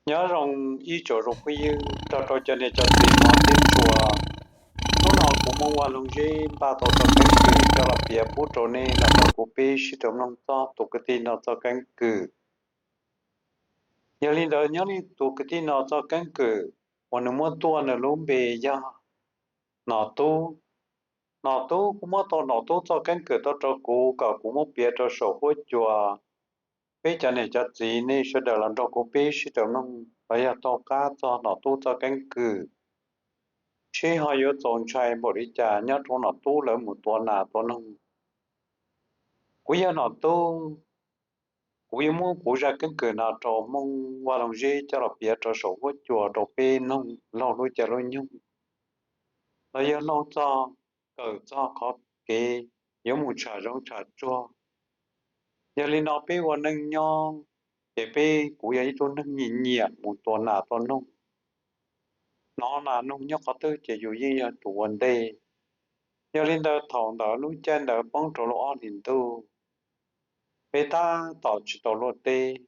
Nyob zoo ib tsoom zoo phooj ywg, nrog rau cov niam cov txiv hmov thiab tshua. Hnub no kuv muab Vaj Loog Zeb npaj tau txoj keeb kwm coj los piav pub rau nej los nrog kuv peb sib raws mloog txog tus kwv tij no txoj keeb kwm. Yog li ntawd, nyob li tus kwv tij no txoj keeb kwm uas nws muab tuaj, nws lub npe yog Nom Tub. Nom Tub kuj muab tau Nom Tub txoj keeb kwm tuaj rau kuv kom kuv muab piav rau saum huab cua. Peb cov niam cov txiv nej sawv daws los nrog kuv peb sib raws mloog los yog taug qab txog Nom Tub txoj keeb kwm, seb ho yuav txaus ntshai npaum li cas nyob rau Nom Tub lawv mus tua nas tua noog. Kuv yog Nom Tub, kuv yuav muab kuv zaj keeb kwm no rau Hmoob Vaj Loog Zeb coj los piav rau saum huab cua rau peb mloog laug lub caij lub nyoog, los yog laug txog, kawm txog qhov kev yuav mus tsham zoov tsham tsuag. Yog li no peb ua neej nyob, ces peb, kuv yog ib tug neeg nyiam nyiam mus tua nas tua noog. Hnov nas noog nyob qhov twg ces yus yeej yog tus ua ntej. Yog li ntawd thaum ntawd lub caij ntawd poob rau lub ob hlis ntuj, peb tab tom tsis tau luaj teb,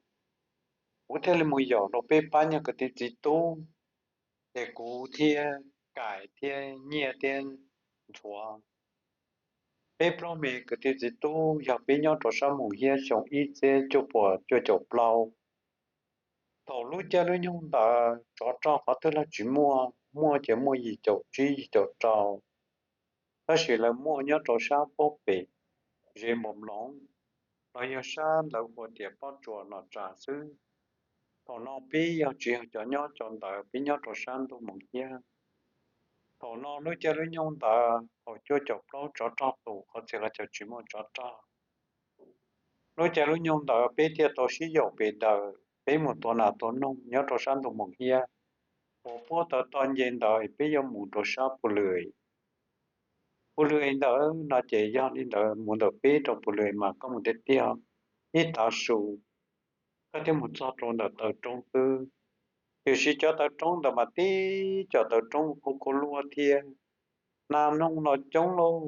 kuv thiaj li mus yaum rau peb pab nyuag kwv tij txiv tub, ces kuv thiab Kaim thiab Nyiaj thiab Ntxhuav. Peb plaub me kwv tij txiv tub yog peb nyob rau sab Moos Hiab xyoo ib txhiab cuaj puas cuaj caum plaub. Thaum lub caij lub nyoog ntawd tsov rog qhov twg los tsis muaj, muaj ces muaj yim caum tsib yim caum rau, tab sis lawv muaj nyob rau sab pob pem ze Npoo Mloov, los yog sab ntawd hu tias Pob Tsuas Nom Tsas xwb. Thaum no peb yog tsis yog cov nyob cov ntawd, peb nyob rau sab ntuj Moos Hiab. Thaum no lub caij lub nyoog ntawd thaum cuaj caum plaub tsov rog tus, qhov txhia los cas tsis muaj tsov rog. Lub caij lub nyoog ntawd peb thiaj tau sib yaum pes daws, peb mus tua nas tua noog nyob rau sab ntuj Moos Hiab. Uas puag ta toj nce ntawd peb yuav mus rau sab Pus Lwm. Pus Lwm ntawd no ces yog li ntawd mus ntawm peb rau Pus Lwm mas koj mus tiag tiag ib tav su, koj thiaj mus txog rau ntawm taw roob xwb. Tiam sis cov taw roob ntawd mas tib cov taw roob kub kub luab thiab, nas noog los coob lauj,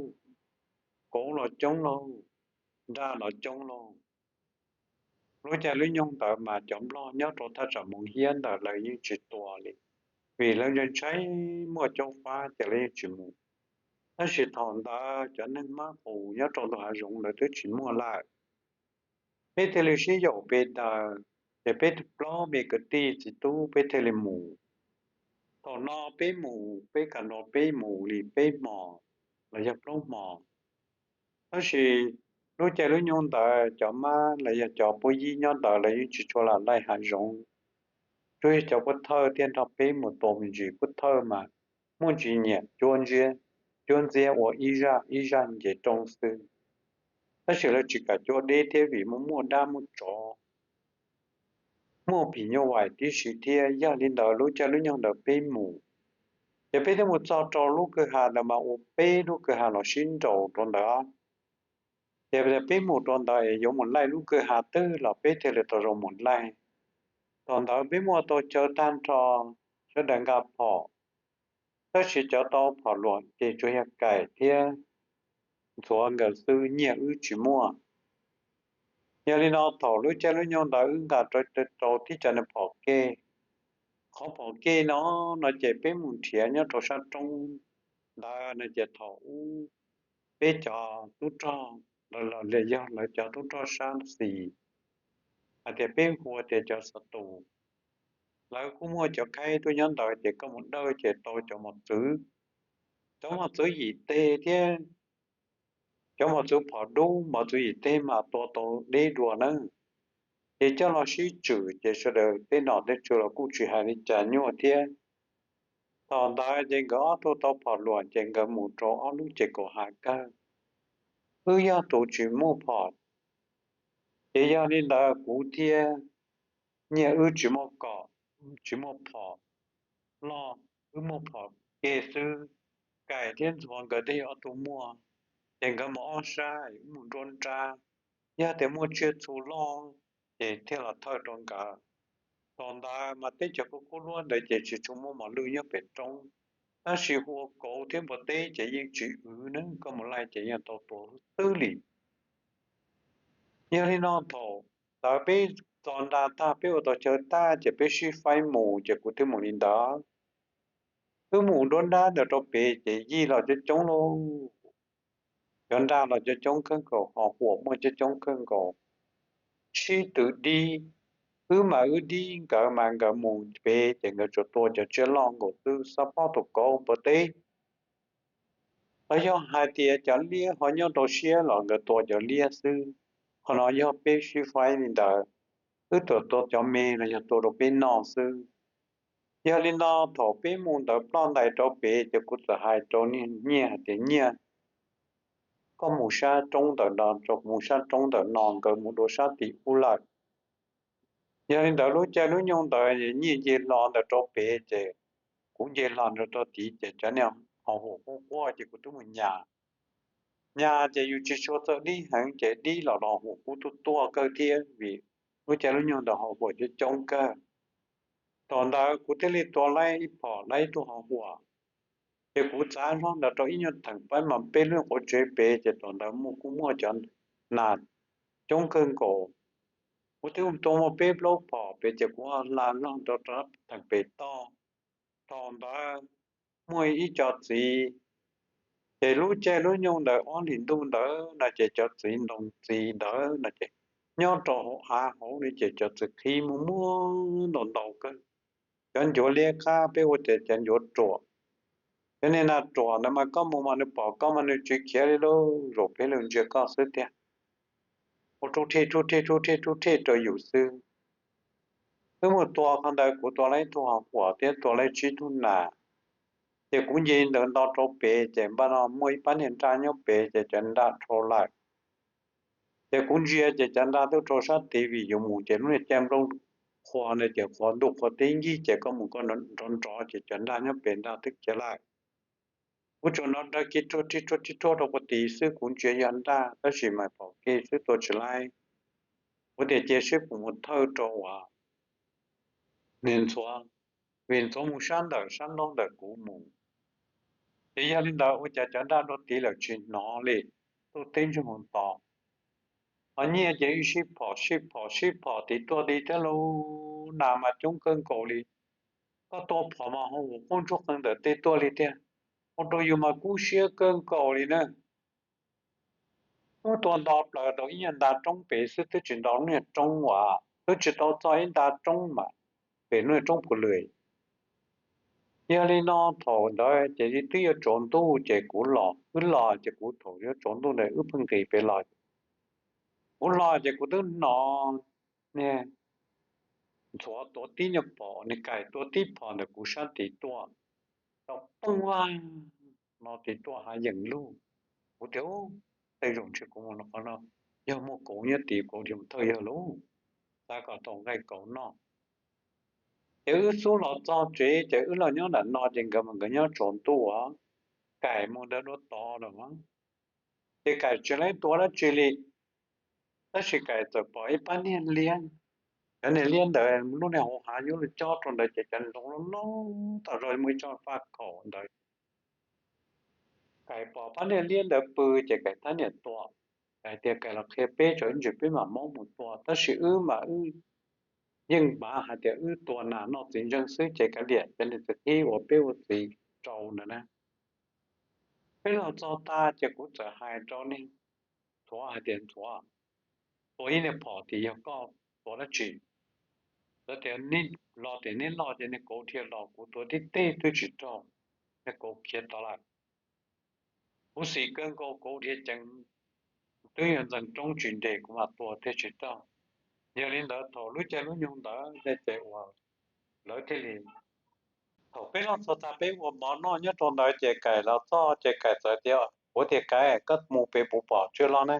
kauv los coob lauj, nraj los coob lauj. Lub caij lub nyoog ntawd mas cov Nplog nyob rau thaj tsam Moos Hiab ntawd lawv yeej tsis tua li, vim lawv ntshai ntshai muaj caub fab ces lawv yeej tsis mus. Tab sis thaum ntawd cov neeg mab qus nyob rau ntug hav zoov lawv twb tsis muaj lawm. Peb thiaj li sib yaum pes daws, ces peb plaub me kwv tij txiv tub peb thiaj li mus. Thaum no peb mus, peb kam nrog peb mus li peb hmos los yog plaub hmos. Tab sis lub caij lub nyoog ntawd cov mab los yog cov puab yib nyob ntawd lawv yeej tsis tshua lam laij hav zoov. Tsuas yog cov pub thawj thiaj nrog peb mus tua me ntsis, pub thawj mas muaj ntsis nyiam cuab ntxiab, cuab ntxiab ua ib zaj ib zaj nce roob xwb. Tab sis lawv tsis kam cuab deb thiab vim muaj muaj dab muaj tsov, muaj phim nyuj vais tib si thiab. Yog li ntawd lub caij lub nyoog ntawd peb mus, ces peb thiaj mus txog rau lub kwj ha ntawd mas ua peb lub kwj ha los sib nraus rau ntawd. Ces peb mus rau ntawd es yuav mus laij lub kwj ha twg los peb thiaj li tau zoo mus laij. Thaum ntawd peb muaj tau chaw tag nrho, sawv daws nqa phom, tab sis cov tau phom luam ces tsuas yog Kaim thiab Ntxhuav nkawd xwb, Nyiaj wb tsis muaj. Yog li no thaum lub caij lub nyoog ntawd wb nqa rau tib co niag phom kej. Qhov phom kej no, no ces peb mus nrhiav nyob rau sab roob ntawd no ces thaum ub peb cov tub rog, los yog lawv cov tub rog sab xis, hais tias peb hu tias cov xov tus, lawv kuj muaj cov khaib tuaj nyob ntawd ces koj mus dawj ces tau cov mos txwv, cov mos txwv yim teg thiab cov mos txwv phom dub, mos txwv yim teg mas tua tau deb dua nawb. Ces coj los sib tswm ces sawv daws tej nom tej tswv los kuj tsis hais li cas nyuaj thiab. Thaum ntawd ces nkawd ob tug tau phom luam ces nkawd mus rau ob lub ces kaum ha kawg. Wb yog tus tsis muaj phom, ces yog li ntawd kuv thiab Nyiaj wb tsis muaj kom, tsis muaj phom loj, wb muaj phom kej xwb. Kaim thiab Ntxhuav nkawd twb yog ob tug muaj, ces nkawd mus ob sab, wb mus nruab nrab. Yog tias muaj tsiaj txhu loj, ces thiaj los thawj rau nkawd. Thaum ntawd mas teb chaws kub kub luab ntawd ces tsis tshua muaj mos lwj nyob pem roob, tab sis hu ua kauv thiab npua teb ces yeej tsis wv nawb, koj mus laij ces yeej tau tua xwb li. Yog li no thaum ntawd peb txo nra tag peb ua tau chaw tag ces peb sib faib mus ces kuv twb mus li ntawd. Wb mus dua nrab ntawd rau pem ces yij los coob coob lauj. Cov nra los coob coob kawg nkaus, ho huam muaj coob coob kawg nkaus, sib tw dib. Wb mas wb dib, nkawd mas nkawd mus pem ces nkawd tsuas tua cov tsiaj loj nkaus xwb, xab phob, tus kauv, npua teb. Los yog hais tias cov liab ho nyob rau siab los nkawd tua cov liab xwb. Qhov no yog peb sib faib li ntawd, wb tsuas tua cov me los yog tua rau peb noj xwb. Yog li no thaum peb mus ntawd ploj ntais rau pem ces kuv txawm hais rau Nyiaj hais tias, Nyiaj, koj mus sab roob ntawm no, mus sab roob ntawm no, nkawd mus dua sab tim ub lawm. Yog li ntawd lub caij lub nyoog ntawd Nyiaj nce hlo ntawd rau pem ces kuv nce hlo ntawd rau tid ces cov niag ho huam quaj quaj ces kuv twb mus nyas. Nyas ces yus tsis tshua txawj dib heev ces dib los los huam kub tuaj tuaj kawg thiab vim lub caij lub nyoog ntawd ho huam coob coob kawg. Thaum ntawd kuv thiaj li tua laib ib phom laib ib tug ho huam. Ces kuv txav zog ntawd rau ib nyuag theem pab mas peb lub quav tsev pem ces thaum ntawd muaj kuj muaj cov nas coob kawg nkaus. Kuv twb tua muaj peb plaub phom pem ces kuv hla zog rau rau theem pem toj. Thaum ntawd muaj ib co txiv, ces lub caij lub nyoog ntawd ob hlis ntuj ntawd no ces cov txiv ntoo txiv ntawd no ces nyob rau hauv av hauv no ces cov txiv qhib muaj muaj ntau ntau kawg. Cov ncuav liab qab peb hu tias cov ncuav ruam. Cov niag nas ruam ntawd mas koj mus mas nws pom koj mas nws tsis khiav li lauj, zaum peb lug ntsia koj xwb tiag. Ua rub rhij rub rhij rub rhij rub rhij rau yus xwb. Wb mus tua qhov ntawd kuv tua laib tug ho huam thiab tua laib tsib tug nas. Ces kuv nce ntawd nto rau pem ces npaj no muaj ib pab niag nraj nyob pem ces cov nraj dhau lawm. Ces kuv ntsia ces cov nraj twb rau sab tid vim yus mus ces lub niag caij nplooj qhua ntawd ces qhua ntuj qhua teb nkig ces koj mus koj nrov nrov ces cov nraj nyob pem nraj twb khiav lawm. Kuv tsuas nrov nrov kiv ruaj rig ruaj rig ruaj rau puag tid xwb, kuv ntsia yog nraj tab sis mas pom kev xwb tua tsis laib. Kuv tias cia seb kuv mus thawj rau uas niag ntxhuav, vim ntxhuav mus sab ntawm sab nraud ntawm kuv mus. Ces yog li ntawd ua cas cov nraj dua tid lawm tsis hnov li, tuaj teb ntsej muag to. Ho Nyiaj ces wb sib phom sib phom sib phom tid tuaj tid thiab lauj, nas mas coob kawg nkaus li. Koj tua phom mas ho huam quaj ntsuag qees ntawm tej tuaj li tiag, ua rau yus mas kub siab kawg nkaus li na. Wb tua nto plaws rau ib nyuag nta roob pem xwb, twb tsis nto lub niag roob uas twb tsis tau txog ib nta roob mas pem lub niag roob puas lwm. Yog li no thaum ntawd ces twb yuav tsaus ntuj ces kuv los, wb los ces kuv thaum yuav tsaus ntuj ntawd wb pheej nqis pem los. Kuv los ces kuv twb hnov niag ntxhuav tua tib nyuag phom, niag kaim tua tib phom ntawm kuv sab tid tuaj, tau poob vaj no tid tuaj hav yeem lug. Kuv tias, Tej zaum ntshe kuv mus qhov no, yog muaj kauv nyob tid kuv dhia mus thawj yawg lauj, xav kom tau nqaij kauv noj. Ces wb xub los txog tsev ces wb los nyob nram no ces nkawd mas nkawd nyob tsaus ntuj, kaim mus ntawd dua tod lawm. Ces kaim tsis laib tua dab tsi li, tab sis kaim txawm pom ib pab niag liab, cov niag liab ntawd lub niag hauv hav yuav luag cob rau ntawd ces cov ntoo loj loj tas zog muaj ib tsob faj khaum ntawd. Kaim pom pab niag liab ntawd pw ces kaim tab niam tua. Kaim tias kaim los qhia peb tso, ib ntsis peb mam mob mus tua, tab sis wb mas wb yeej pav hais tias wb tua nas noj txiv ntseeg xwb ces kav liam cov niag txiv qhib uas peb ua txiv rau ntawd na. Peb los txog tag ces kuv txawm hais rau niag ntxhuav hais tias, Ntxhuav, tua ib niag phom tias yog koj tua dab tsi? Lawv tias, Los tias neb loj ces niag kauv dhia los, kuv tua tib teg twb tsis raug, niag kauv khiav tod lawm. Kuv xim kawg nkaus, kauv dhia ceev, twb yog ntxeev roob tsis nres kuv mam tua thiaj tsis raug. Yog li ntawd thaum lub caij lub nyoog ntawd ces uas lawv thiaj li, thaum peb los txog tag peb ua mov noj nyob rau ntawd ces kaim los txog ces kaim txawm tias, Kuv tias kaim, koj mus pem puas pom tsiaj loj ne?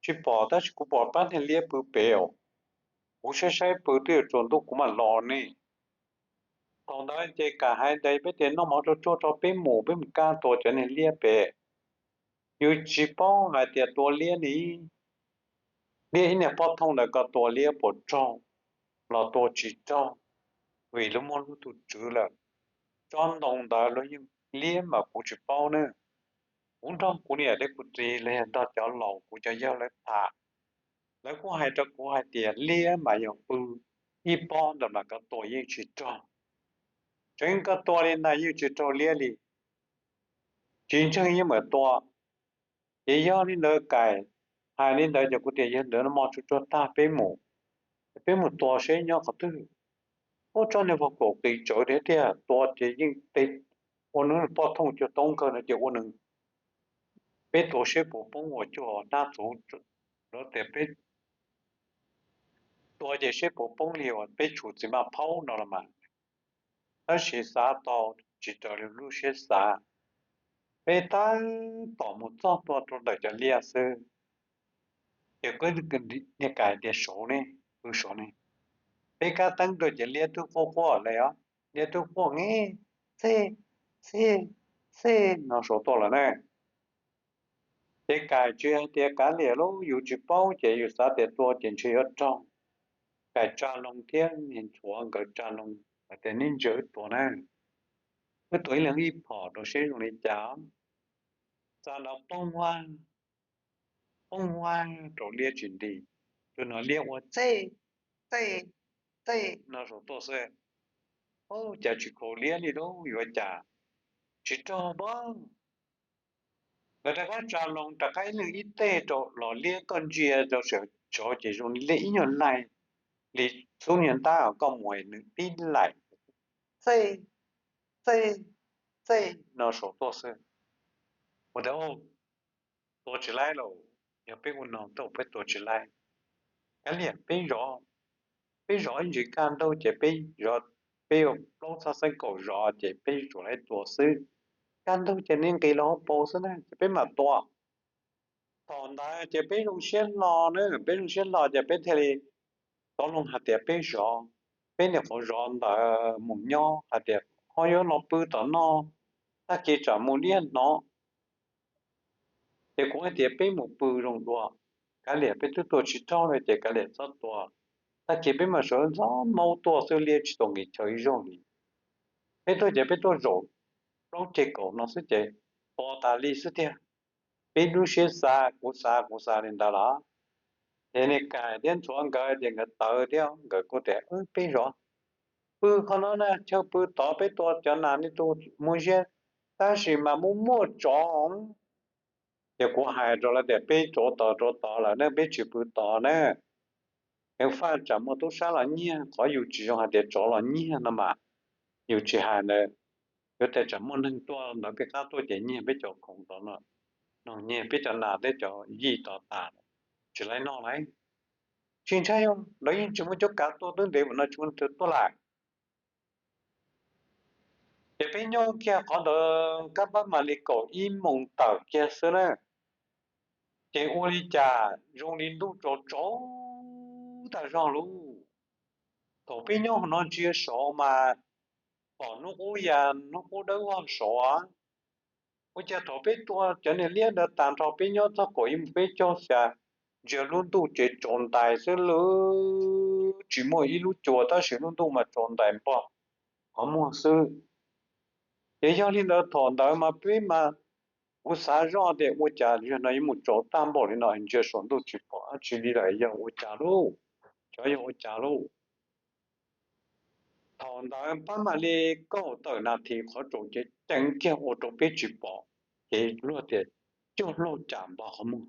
Tsis pom, tab sis kuv pom pab niag liab pw pem os. Kuv saib saib pw twb yuav tsaus ntuj kuv mam los ne. Thaum ntawd ces kaim hais ntawd peb tias, Noj mov tsuag tsuag tso peb mus, peb mus kaj tua cov niag liab pem. Yus tsis paub hais tias tua liab ni, liab ib niag pob thooj ntawd koj tua liab puas raug los tua tsis raug, vim lawv muaj lub tus tswv lawm. Tsob ntoo ntawd lawv yeej liab mas kuv tsis paub ne. Kuv nrog kuv niam thiab kuv txiv los yog nrog cov laus kuv cov yawg lawv tham, Lawv kuj hais rau kuv hais tias liab mas yog pw ib pob ntawm mas koj tua yeej tsis raug. Tseev koj tua li ntawd yeej tsis raug liab li, tsis ntseeg yeej meem tua. Ces yog li ntawd Kaim hais li ntawd ces kuv tias yog ntawd no mog, tsuag tsuag tag peb mus, peb mus tua seb nyob qhov twg. Ub, tsob niag vag kaum qis tsawv tiag tiag, tua ces yeej ua nws poj thooj cuag toob kawg no ces ua nws, peb tua seb puas poob uas cuag hnab txuv, peb tua ces seb puas poob li uas peb tshum txiv maj phaub no los mas. Tab sis xav tau tsis raws li lub siab xav, peb tab tom mus txog tuaj rau ntawm cov liab xwb. Ces niag Kaim tias saud ne, pw saud ne, peb kab teeb rau ces liab twb quaj quaj lawm os, liab twb quaj nge, txhij, txhij, txhij no saud tuaj lawm na. Ces Kaim tsis hais tias kav liam lauj, yus tsis paub ces yus xav tias tua ces ntshe yuav raug. Kaim tsa loo thiab niag ntxhuav nkawd tsa loo hais tias neb ntsia wb tua na, wb tua ib leeg ib phom rau seb zoo li cas. Tsa nrov poob vag, poob vag rau liab tsis nti, tus no liab ua txhij, txhij, txhij no saud tuaj xwb. Ub, cas tsis khaus liab li lauj, yuav cas tsis raug npab. Nkawd rov qab tsa loo rov qab ib leeg ib teg rau los liab koj ntsia rau saum tsov ces zoo li liab ib nyuag laig li xub niag ntab koj mus nws tib laim, txhij, txhij, txhij no saud tuaj xwb. Ua tias tua tsis laib lauj, yog peb ua no tau peb tua tsis laib. Kav liam peb zov, peb zov ib ntsis kaj ntug ces peb, peb yuav plaub txhab xeeb kaum zov ces peb tsuas laib tua xwb. Kaj ntug ces nej nqis los hauv paus xwb na ces peb mam tua. Thaum ntawd ces peb zoo siab hlo na, peb zoo siab hlo ces peb thiaj li tau loo hais tias peb zov, peb niam qhuav zov ntawd mus nyob hais tias ho yuav los pw tom no, tag kis tsam mus liab hnov. Ces kuv hais tias peb mus pw zoo dua, kav liam peb twb tua tsis raug li ces kav liam txhob tua, tag kis peb mam sawv ntxov maub tua xwb, liab tsis tau nqis chaw ib zaug li. Peb tuaj ces peb tuaj zaum plaub ceg kaum no xwb ces tua tas li xwb tiag. Peb lub siab xav, kuv xav, kuv xav li ntawd los, ces niag Kaim thiab ntxhuav nkawd ces nkawd tawv thiab nkawd kuj tias peb zov, pw qhov no na, chaw pw tod peb tua cov nas nej tus muaj siab, tab sis mas muaj muaj tsov. Ces kuv hais rau lawv tias peb rauv taws rauv tod lawm ne, peb tsis pw tod na. Eev faj tsam muaj tub sab los nyiag, qhov yus tsis zoo hais tias tsov los nyiag no mas, yus tsis hais ntawd, yuav tias tsam muaj neeg tuaj ntawd peb qab tuaj ces nyiag peb cov khoom tod no, nyiag peb cov nas thiab cov yij tod tas, tsis laib noj lawm. Tsis ntshai, lawv yeej tsis muaj cuab kav tuaj, twb ntev mus no tsis muaj neeg tuaj lawm. Ces peb nyob kiag qhov ntawd kab pab mam li kaum ib moos tawm kiag xwb na, ces ua li cas zoo li ntuj tsaus tsaus tag zog lauj. Thaum peb nyob hauv no ntsia saud mas pom hnub qub ya, hnub qub dawb vog saud. Ua cas thaum peb tua cov niag liab ntawd tag nrho peb nyob txog kaum ib moos peb caug xya, ntsia lub ntuj ces tsaus ntais xwb lawm, tsis muaj ib lub cua tab sis lub ntuj mas tsaus ntais npog qhov muag xwb. Ces yog li ntawd thaum ntawd mas peb mas, kuv xav zoj tias ua cas yog no yuav mus tsaus tag npaum li no, ntsia saum ntuj tsis pom dab tsi li lawm, yog ua cas lauj, xyov yog ua cas lauj. Thaum ntawd pab mam li kaum tawm nas this qhov tsaus ces ceev kiag ua rau peb tsis pom, ces luag tias cuaj luaj cas npog qhov muag.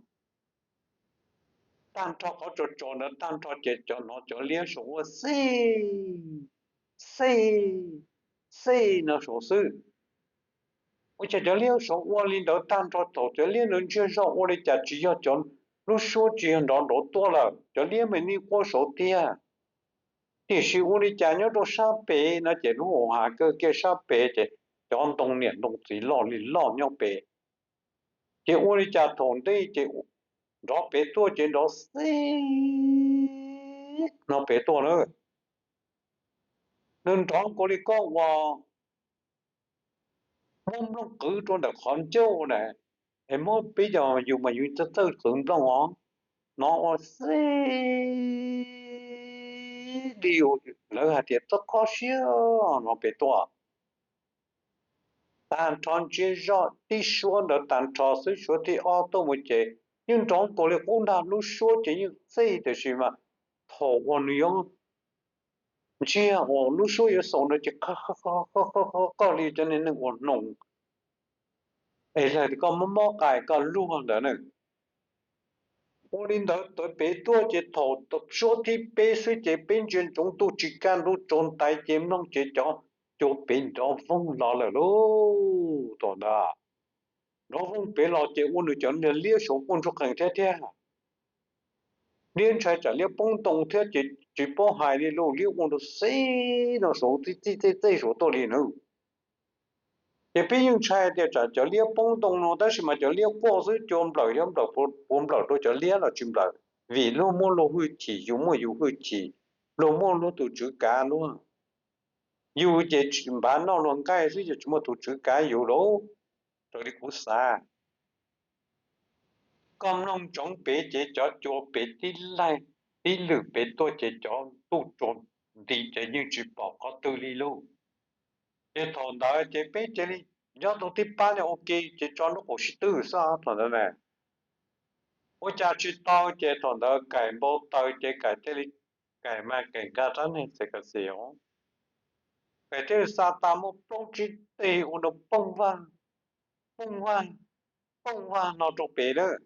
Tag nrho qhov tsaus tsaus ntawd tag nrho ces cov, hnov cov liab saud ua xij, xij, xij no saud xwb. Ua cas cov liab saud ua li ntawd tag nrho, thaum cov liab ntawd ntsiag zog ua li cas tsis yog cov, lub suab tsis yog nrov nrov tuaj lawm, cov liab mas yeej quaj saud tiag. Tiam sis ua li cas nyob rau sab pem no ces lub hauv hav kawg kiag sab pem ces cov ntoo niam ntoo txiv loj li loj nyob pem. Ces ua li cas thaum ntej ces nrov pem tuaj ces nrov xib no pem tuaj na. Nws nrov nkaus li koj ua muab nplooj qwv rau ntawm qhov ncauj na, es muab peb cov yus mas yus txawj txawj qwv nplooj os, hnov ua xib li lawv hais tias txoj kho siab no pem tuaj. Tag nrho ntsiag zog tib suab ntawd tag nrho xwb, suab thib ob tuaj mus ces Yeej nrov nkaus li qub ntag, lub suab ces yeej txej, tiam sis mas thaum uas nws yuav ntsiag uas lub suab yuav xaus no ces qawg li cov niag neeg uas hnoos es hlawv koj mob mob qais koj luag ntawd na. Ua li ntawd tawm pem tuaj ces thaum suab thib peb xwb ces peb ntsia ntsoov ntuj tsis kaj ntug tsaus ntais ces mloog ces cov cua pem nrov voog los lawm lauj. Thaum ntawd nrov voog pem los ces ua nws cov niag liab saud quaj ntsuag qees thiab thiab. Liab ntshai tsam liab poob ntoo thiab ces tsis paub hais li lauj, liab ua nrov xib no saud txij txij txej txej saud tuaj li na. Ces peb yeej ntshai tias tsam cov liab poob ntoo no, tab sis mas cov liab quaj xwb, cua nplawm thiab nplawm, puas nplawm rau cov liab los tsis nplawm, vim luag muaj luag hwj chim, yus muaj yus hwj chim, luag muaj luag tus tswv kav luag. Yus ces npav noj luag nqaij xwb, yus tsis muaj tus tswv kav yus lauj. Raws li kuv xav, koj mloog ntsoov pem ces cov cua pem tib laig tib lwm pem tuaj ces cov ntuj tsaus nti ces yeej tsis pom qhov twg li lauj. Ces thaum ntawd ces peb cia li nyob tus tib pab li ua ke ces tso nraub qaum sib twv xwb thaum ntawd na. Ua cas tsis tau ces thaum ntawd Kaim npau taws ces Kaim thiaj li, Kaim mas Kaim nkag rab niag txiv kas xis os, Kaim thiaj li xa tas muaj plaub tsib teg ua rau pooj vag, pooj vag, pooj vag no rau pem lawm.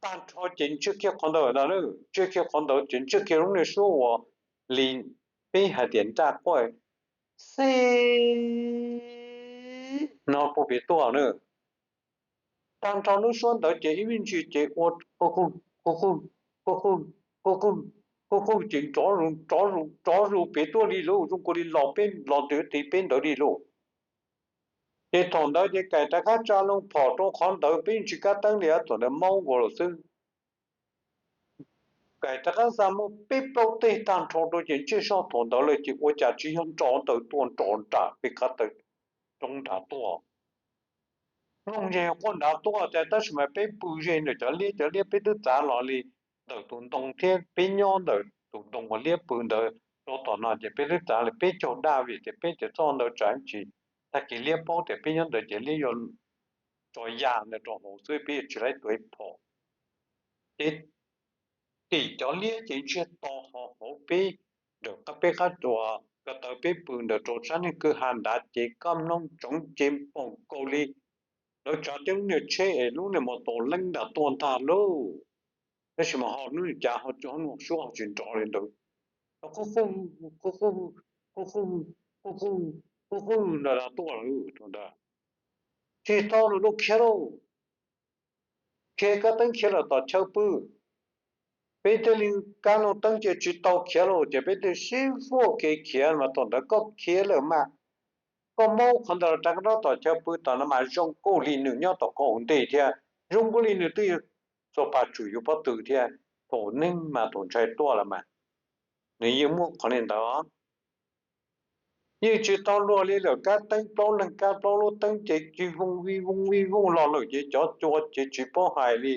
Tag nrho ces ntsiag kiag qhov ntawd no, ntsiag kiag qhov ntawd ces ntsiag kiag lub niag suab uas li peb hais tias nraj quaj xib no puag pem tuaj na. Tag nrho lub suab ntawd ces ib me ntsis ces ua quj qwg, quj qwg, quj qwg, quj qwg, quj qwg ces nrov zus, nrov zus, nrov zus pem tuaj li lauj, zoo nkaus li los peb los nti peb ntawd li lauj. Ces thaum ntawd ces Kaim rov qab tsa loo phom rau qhov ntawd, peb yeej tsis kab teeb li, thaum ntawd maub nkaus lawm xwb. Kaim rov qab xa muaj peb plaub teg tag nrho rau ces ntsiag zog thaum ntawd lawm ces ua cas tsis yog nrov ntawd tuaj, nrov nram peb qab taw roob nrad tuaj. Mloog ze quaj nrad tuaj tias, tab sis mas peb pw ze ntawm cov liab, cov liab peb twb txav los li ntawm tus ntoo thiab peb nyob ntawm tus ntoo uas liab pw ntawd rau tom no ces peb twb txav li peb caug daj vim tias peb tias txoj ntawd tsam ib ntsis tag kis liab paub tias peb nyob ntawd ces liab yuav tso ya ntawd rau hauv xwb, peb yuav tsis laib tua ib phom. Ces tim cov liab ces ntsiag to ho hauv peb, nram qab peb qab uas ko taw peb pw ntawd rau sab niag kwj ha nrad ces koj mloog ntsoov ces npaum nkaus li lawv tsav tej lub niag tsheb es lub niag mos taus leeb nram tuaj ntag lauj. Tab sis mas ho hnub cas ho suab ho tsis nrov li ntawd, quj qwg, quj qwg, quj qwg, quj qwg, quj qwg nram tuaj lawm rau ntawd. Tsis tau lawm lauj, khiav lauj. Khiav kab teeb khiav lawm tom chaw pw. Peb thiaj li kab loo teeb ces tsis tau khiav lauj, ces peb thiaj sib fuaj kev khiav mas thaum ntawd koj khiav lawm mas koj maub qhov ntawd los rov qab tom chaw pw tom no mas zoo nkaus li nws nyob tom koj hauv ntej thiab zoo nkaus li nws twb yuav txua pas tsum yus pob tw thiab. Thaum neeg mas thaum ntshai tuaj lawm mas nws yeej muaj qhov li ntawd. Yeej tsis tau luag li lawm, kab teeb plaub leeg kab plaub lub teeb ces vij vooj vij vooj vij vooj los lawm ces cov cua ces tsis paub hais li.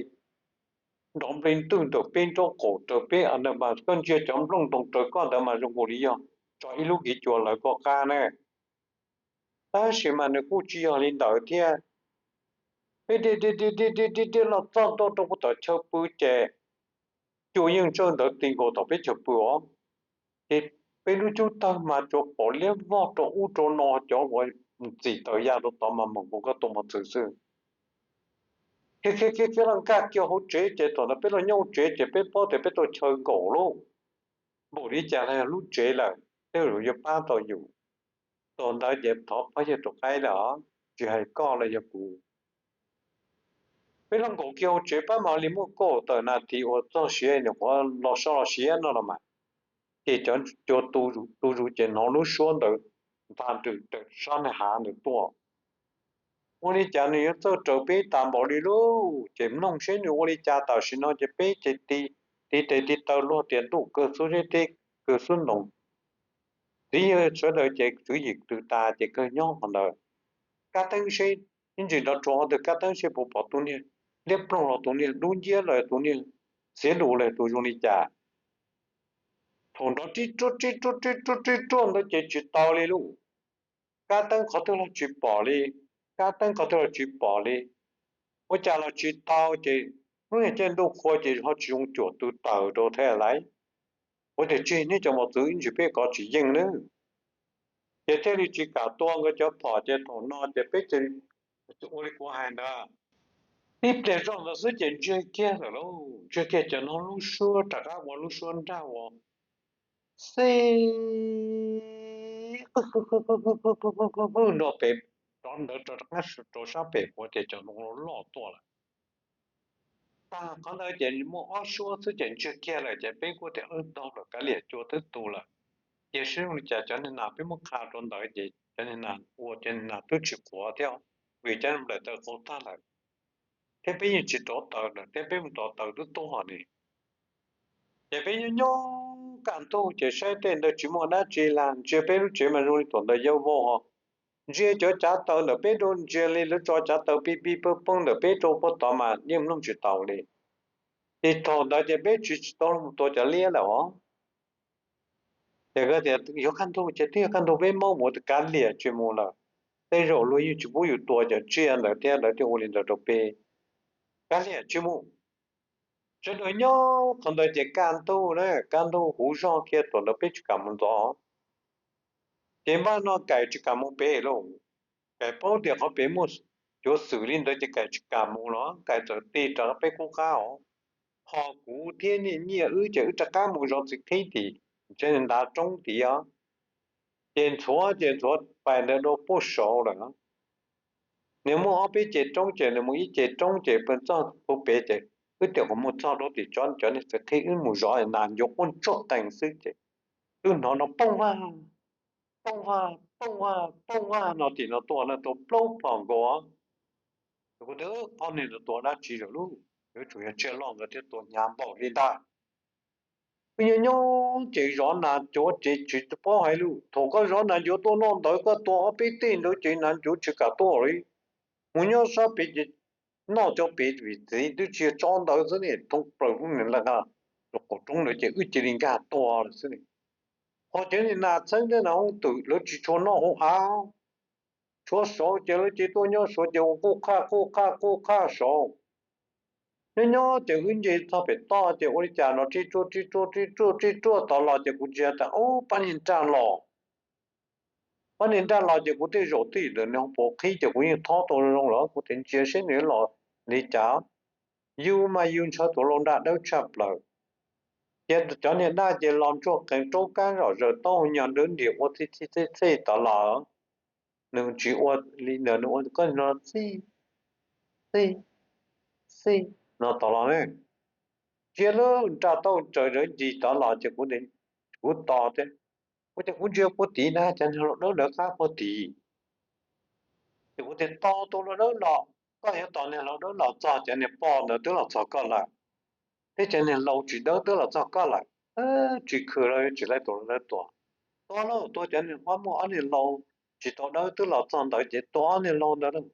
Nrov nplig ntwg ntawm peb nraub qaum raws peb ntawd mas koj ntsia cov nplooj ntoo raws koj ntawd mas zoo nkaus li yog tso ib lub kev cua lawv koj qab na. Tab sis mas nws kuj tsis yog li ntawd thiab. Peb dhia dhia dhia dhia dhia los txog ntua rau puag tom chaw pw ces cua yeej tsawg ntawd ti nkaus tom peb chaw pw os. Ces peb lub cub tawg mas tsuas pom liab vog rau ub rau no, cov uas ntxim tawm ya rau tod mas mam nkaus koj tus mos txwv xwb. Khiav khiav khiav khiav los nkag kiag hauv tsev ces thaum ntawd peb los nyob hauv tsev ces peb paub tias peb tau chaw nkaum lauj. Npaum li cas los yog lub tsev lawm, tej zaum yuav pab tau yus. Thaum ntawd ces thov pab yawg rov qab lawm os, tsis hais koj los yog kuv. Peb los nkaum kiag hauv tsev pab mam li muab kaum tawm nas this uas txog siav nws qhuav los so los siav no los mas, ces cov cua tu zus ces hnov lub suab ntawd ntha nrws raws sab nws hav ntawd tuaj. Ua li cas nws yuav txawj raws peb tas npaum li lauj? Ces mloog seb nws ua li cas tam sim no ces peb ces tiv tes tiv taw luag tias ntuj kawg xub zeb teb kawg xub ntoos. Txiv yawg sawv daws ces tswv yim tws tas ces kawg nyob qhov ntawd. Kab teeb seb, ib ntsis nrov rhuav qhov twg kab teeb seb puas pom tus niag liab ploog los tus niag dub nciab los tus niag xiav lus los tus zoo li cas. Thaum nrov rib ruaj rib ruaj rib ruaj rib ruaj ntawd ces tsis tau li lauj. Kab teeb qhov twg los tsis pom li, kab teeb qhov twg los tsis pom li. Ua cas los tsis tau ces Hnub niag caij ntuj qhua ces ho tsis zoo cuam tw taws rau thiab lauj. Kuv tias tseg nej cov mos txwv ib ntsis peb kov tsis yeej nawb. Ces thiaj li tsis kam tua nkawd cov phom ces thaum no ces peb cia li ua li kuv hais ntawd. Tib pliag zoj ntawd xwb ces ntsiag kiag lawm lauj, ntsiag kiag ces no lub suab rov qab ua lub suab nrag uas xib nrog pem, rov ntawd rov qab rau sab pem puas tias cov ntoo loj loj tuaj lawm. Tag qhov ntawd ces muaj ob suab xwb ces ntsiag kiag lawm ces peb kuj tias ntog lawm kav liam cua twb tu lawm. Cia seb zoo li cas cov niag nas peb muab qha rau ntawd ces cov niag nas ua cov niag nas twb tsis qhuav thiab, vim cov niag nplaim taws qaug tag lawm, thiab peb yeej tsis rauv taws lawm thiab peb mus rauv taws twb tuag ni. Ces peb nyob nyob kaj ntug ces saib tej ntawd tsis muaj dab tsi lawm, ntsia peb lub tsev mas zoo li thaum ntawd yau vau ho. Ntsia cov cav taws ntawm peb rau ntsia li lawv tso cav taws pib pib poob poob ntawm peb rau puag tod mas yeej mloog tsis taus li. Ces thaum ntawd ces peb tsis tsis tau mus tua cov liab lawm os. Ces tias yuav kaj ntug ces twb yog kaj ntug peb mob mus kav liam tsis mus lawm. Tej zaum luag yeej tsis pub yus tua cov tsiaj ntawd thiab lawv thiaj ua li ntawd rau peb. Kav liam tsis mus. Sawv daws nyob qhov ntawd ces kaj ntug na, kaj ntug huv zog kiag thaum ntawd peb tsis kam mus ntxov. Ces npaj no Kaim tsis kam mus pem lauj. Kaim paub tias qhov pem muaj cuav xwm li ntawd ces Kaim tsis kam mus los Kaim txawm tig rov peb qub qab os. Ho kuv thiab niam nyiaj wb ces wb rov qab mus zov txiv qhib tim ntshe ntav roob tid os. Ces ntxhuav ces ntxhuav pais ntawd rau puag saud lawm. Nws muaj ob peb ce roob ces nws mus ib ce roob ces pw txog puag pem ces wb tias kuv mus txog rau tim tso cov niag txiv qhib wb mus zov nas ncuav quaj ntsuag qees xwb ces twb hnov no pooj vag, pooj vag, pooj vag, pooj vag no tim no tua no tua plaub phom nkaus. Kuv tias ob niag no tua dab tsi lawm lauj, yuav tsum yog tsiaj loj nkawd thiaj tua hnyav npaum li ntag. Wb nyob nyob ces zov nas ncuav ces tsis paub hais lus, thaum koj zov nas ncuav tuaj noj ntawd koj tua ob peb teg ntawd ces nas ncuav tsis kam tuaj li. Mus nyob sab pem ces noj cov pem vim txiv twb tsis yog tsob ntawd xwb ne, thoob plaws lub niag laj qab rau qaum roob ntawd ces wb cia li nkag tua lawm xwb ne. Ho cov niag nas txheeb thiab nas hooj twm lawv tsis tshua noj hauv av, tshuav saud ces lawv cia tuaj nyob saud ces ua quj qhaj quj qhaj quj qhaj saud. Nyob nyob ces wb nce txog pem toj ces ua li cas no rib ruaj rib ruaj rib ruaj rib ruaj tod los ces kuv ntsia tas ub pab niag nraj los. Pab niag nraj los ces kuv thiaj zaum tij ntawm nws hauv paus qhib ces kuv yeej thob tau zoo lawm kuv tias ntsia seb nws los li cas. Yus mas yus ntshaw tus lau nraj dawb tshaj plaws. Ces cov niag daj ces los ntsuag qees raub kab zom zaws taub hau nyog dawb nriam ua txij txij txij txij tod los. Nws tsis ua li ntawd, nws ua koj no txij txij txij no tod los ne. Ntsia lub nraj taub hau tsaws rawv ncig tod los ces kuv tos thiab. Kuv tias kuv ntsia puag tid na, cov niag lau dawb lawv qab puag tid. Ces kuv tias tos tus lau dawb los, koj yuav tos niag lau dawb los txog cov niag poj ntawd twb los txog koj lawm, thiab cov niag lau tsis dawb twb los txog koj lawm. Tsis khw los tsis laib tus lau dawb tua. Tua lauj, tua cov niag qab muaj ob niag lau tsis tau dawb twb los txog ntawd ces tua ob niag lau ntawd lauj.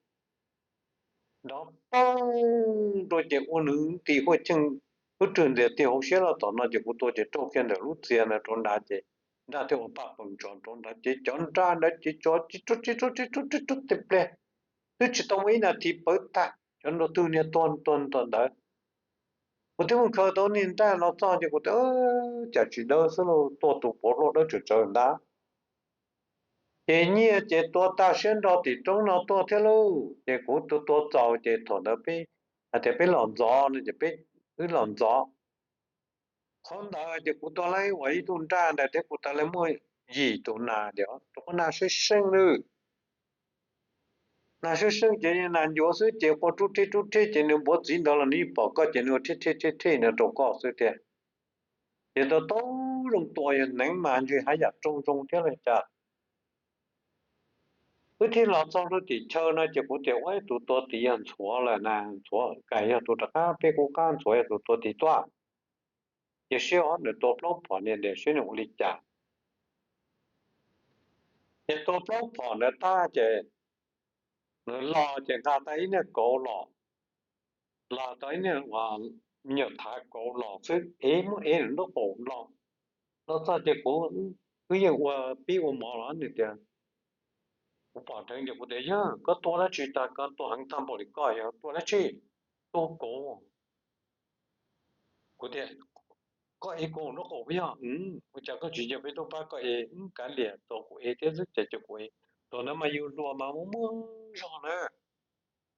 Nrov poog rau ces ua nws ti huaj cheej, wb rwg ntxias ti hauv siab los tom no ces kuv tua ces raug kiag ntawm lub txias ntawd rau nrad ces nraj thiaj ua paj pees tso rau nrad ces cov nraj ntawd ces tso tsis ruaj tsis ruaj tsis ruaj tsis ruaj tej pliag, twb tsis tau muaj ib nas this pawv tag cov nroj twg niag tuag tuag ntawd. Kuv twb mus khaws tau niag nraj los txog ces kuv tias cas tsis dawb xwb lauj, tua tus puav luaj dawb tsawv tsawv ntag. Ces nyiaj ces tua tag siab nrog tim roob no tuaj thiab lauj, ces kuv tua tua txaus ces thaum ntawd peb hais tias peb los ntxov no ces peb wb los ntxov. Qhov ntawd ces kuv tau laib uas ib tug nraj ntawd thiab kuv tau laib muaj yim tus nas, rau qhov nas seej seej lawm. Nas seej seej ces nas ncuav xwb ces qua rub rhej rub rhej ces nws npuav txiv ntawd los nws yeej pom koj ces nws ua rhej rhej rhej rhej no rau koj xwb tiag. Ces tau tau zoo tua yog neev mas ntshe haj yam raug zoo thiab li cas. Wb thiaj los txog rau tim chaw no ces kuv tias ua ib tus tua tid yog ntxhuav lawm na, ntxhuav kas yog tus rov qab peb kuv qab ntxhuav yog tus tua tid tuaj. Ces seb ob nws tua plaub phom niag ntawd seb nws ua li cas. Ces tua plaub phom ntawd tag ces nws los ces nqa tau ib niag kauv los, los tau ib niag me nyuam thav kauv los xwb es muab ev nws lub qaum los. Los txog ces kuv, wb yeej ua pib ua mov los nws tias, kuv pom dheev ces kuv tias yog koj tua dab tsi tag, koj tua heev tag npaum li koj yog tua dab tsi? Tua kauv. Kuv tias, koj ev kuv mus nraub qaum puas yog? Ua cas koj tsis nco peb tuaj pab koj ev? Kav liam, txog kuv ev thiab xwb ces cia kuv ev. Thaum ntawd mas yus hluas mas muaj muaj zog na.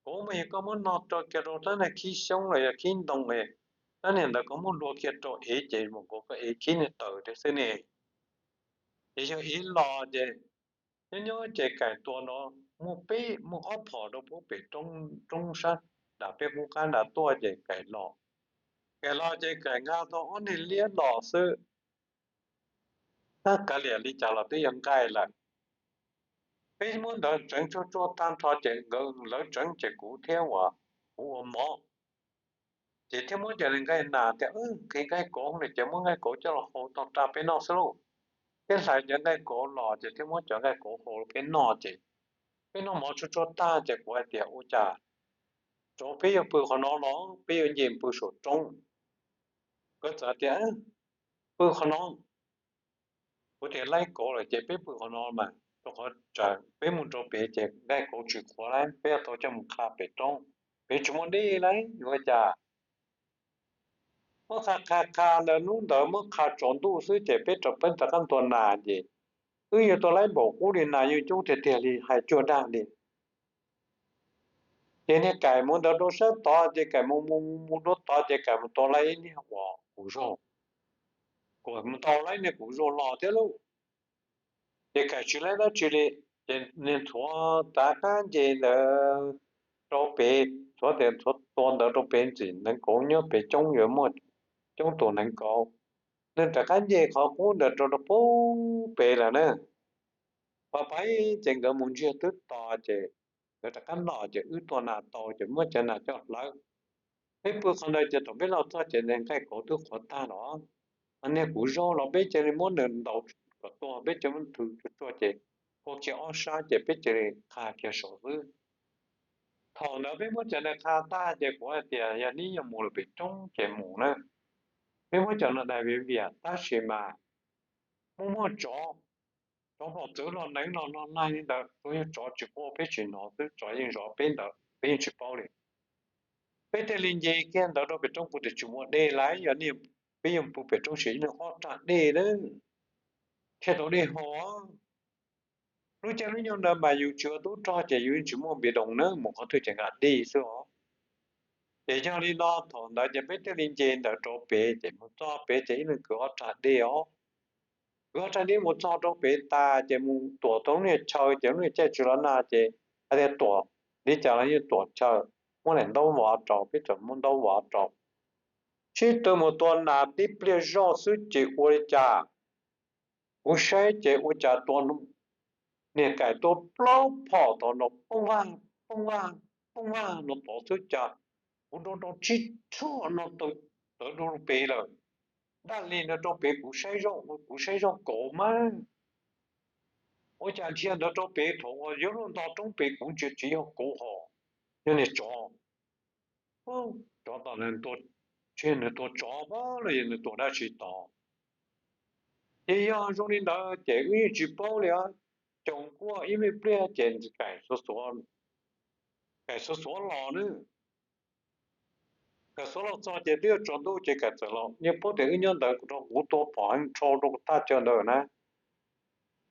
Kuv mas yog koj muab no rau kiag rau tab niag khib xyoob los yog khib ntoo, tab niag ntawd koj muab hlua kiag rau ev ces mus kuv koj ev khib niag taws thiab xwb ne. Ces yog ev los ces nyob nyob ces Kaim tua no muaj peb muaj ob phom rau pem roob sab nram peb qub qab nram tuaj ces Kaim los. Kaim los ces Kaim nqa tau ob niag liab los xwb. Tab kav liam li cas los twb yog nqaij lawm. Peb muab ntawd tseev tsuag tsuag tag nrho ces nkawd lawv tseev ces kuv thiab uas kuv ua mov. Ces thiaj muab cov nqaij nas tias, nqhis nqaij kauv no ces muab nqaij kauv coj los hau tog rau peb noj xwb lauj. Thiab hlais cov nqaij kauv los ces thiaj muab cov nqaij kauv hau peb noj ces peb noj mov tsuag tsuag tag ces kuv hais tias, ua cas tsuav peb yuav pw qhov no los peb yuav nce pw saum roob? Nkawd txawm tias, pw qhov no. Kuv tias, laib kauv lawm ces peb pw qhov no mas, rau qhov tsam peb mus rau pem ces nqaij kauv tsis qhuav lawm, peb yuav tau coj mus qha pem roob, pem tsis muaj dej lawm yuav ua cas. Muab qha qha qha ntawd, hnub ntawd muab qha tsaus ntuj xwb ces peb rov peb rov qab ntua nas ces wb yuav tau laib npaum qub li nas yeej coob tiag tiag li hais cuag dag li. Ces niag Kaim mus ntawd rau sab tod ces Kaim mus mus mus rau tod ces Kaim mus tau laib ib niag uas kuv zaug, kuv mus tau laib niag kuv zaug los thiab lauj. Ces Kaim tsis laib dab tsi li, ces niag ntxuav rov qab nce ntawd rau pem, ntxuav tias ntxuav tua ntawd rau pem ntxim neev kauv nyob pem coob yuav muaj coob tus neev kauv. Nws rov qab nce qhov qub ntawd rau rau pem lawm na. Pab pab ces nkawd mus ntsiag twb to ces nkawd rov qab los ces wb tua nas tau ces muab cov nas coj hlawv. Peb pw qhov ntawd ces thaum peb los txog ces nqaij kauv twb qhuav tag los. Niag kuv zaug los peb cia li muab nws ntaus kom tuag, peb cia li muab nthws tsuag tsuag ces ua kiag ob sab ces peb cia li qha kiag saud xwb. Thaum ntawd peb muab cov ntawd qha tag ces kuv hais tias yog neb yuav mus lawm pem roob ces mus na. Peb muab cov no dai viav vias tab sis mas muaj muaj tsov, tsov pom txwv los neev los no laig li ntawd, tsuas yog tsov tsis quaj peb tsis hnov xwb, tsov yeej zov peb ntawd peb yeej tsis paub li. Peb thiaj li nce kiag ntawd rau pem roob, kuv tias tsis muaj dej lawm, yog nej, peb yeej pw pem roob sim ib leeg ob rag dej na, thiaj tau dej haus. Lub caij lub nyoog ntawd mas yus tsis ua tub rog ces yus yeej tsis muaj npias doos na, mus qhov twg ces nqa dej xwb os. Ces yog li no thaum ntawd ces peb thiaj li nce ntawd rau pem ces mus txog pem ces ib leeg kwv ob rag dej os. Kwv ob rag dej mus txog rau pem tas ces mus tuam tau lub niag chaw ces lub niag caij tsis los nag ces hais tias tuam li cas los yeej tuam chaw, muab daim ntaub vov rau, peb txawm muab ntaub vov rau. Sib tw mus tua nas tib pliag zoj xwb ces ua li cas kuv saib ces ua cas tua niag Kaim tua plaub phom tau no poob vaj poob vaj poob vaj no tod xwb cas kuv rau rau tsib rho no tawm rau pem lawm. Dab li no rau pem kuv saib zoj, kuv saib zoj kauv mas ua cas dhia ntawd rau pem thaum uas yuav luag nto roob pem kuv ntsia tsis yog kauv ho yog niag tsov. Tsov tom, nws tua tsov pab los yog nws tua dab tsi tod. Ces yog zoo li ntawd ces wb yeej tsis paub li os. Caum nkuaj ib me pliag ces Kaim xuav xuav, Kaim xuav xuav los na. Kaim xuav los txog ces twb yuav tsaus ntuj ces Kaim txawm los, yeej paub tias wb nyob ntawd rau kuv tua phom heev rhau rau thaj chaw ntawd na.